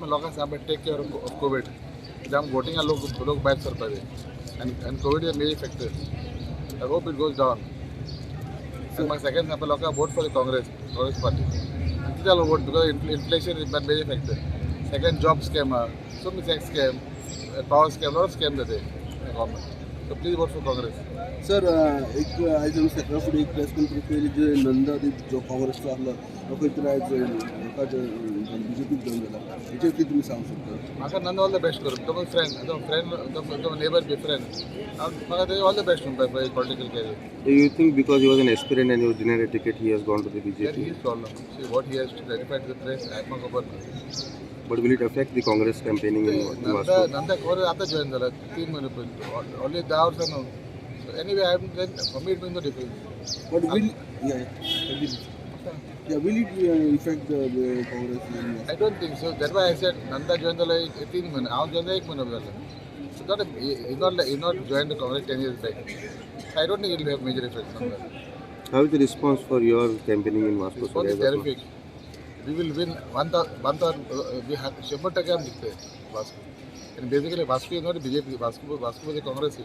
लोकांक सांग, take care of Covid. कित्याक वोटिंगा लोक लोक भायर सरपा जाय आनी Covid is a major factor. I hope it goes down. आनी म्हाका सेकंड सांगपा, लोकांक vote for the Congress party. आनी कित्याक vote? Because inflation is major factor. Second, job scam आहा, so many sex scam, power scam, lot of scam जाते government. So please vote for Congress. Sir, एक आयज आमी सकाळ फुडें एक प्रेस कॉन्फरन्स पळयली, जे नंदा दीप जो काँग्रेसचो आसलो तो खंय तरी आयज हाका बीजेपीक जॉयन जाला. हेचेर कितें तुमी सांगूंक शकता? म्हाका नंदा ऑल the best करूं. तो फ्रेंड, तो फ्रेंड, तो नेबर बी फ्रेंड. म्हाका ते ऑल the best म्हणपाक political career. Do you think because he was an aspirant and he was denied a ticket, he has gone to the That BJP? His problem. See, what he has to clarify to the press, म्हाका खबर ना. But will it affect the Congress campaigning in Nanda Vasco? Nanda खबर आतां join जाला 3 म्हयने पयलीं, already 10 वर्सां न्हू. So anyway, I am, for me it mean no difference. But will yeah will it affect the Congress? I don't think so. That why I said Nanda join जाला एक 3 म्हयने, हांव जॉयन जाला एक म्हयनो जालो. So not he not he not join the Congress 10 years back. I don't think it will have major effect on that. How is the response for your campaigning in Vasco, sir, Response is as of now? Terrific. We will win one one thousand, 100% आमी जिखतले वास्को. आनी basically Vasco is not BJP. Vasco, Vasco म्हणजे काँग्रेस.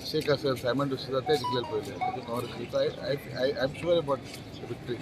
शेख असेल, Simon D'Souza, ते जिखलेले पयले Congress. I I am sure about victory.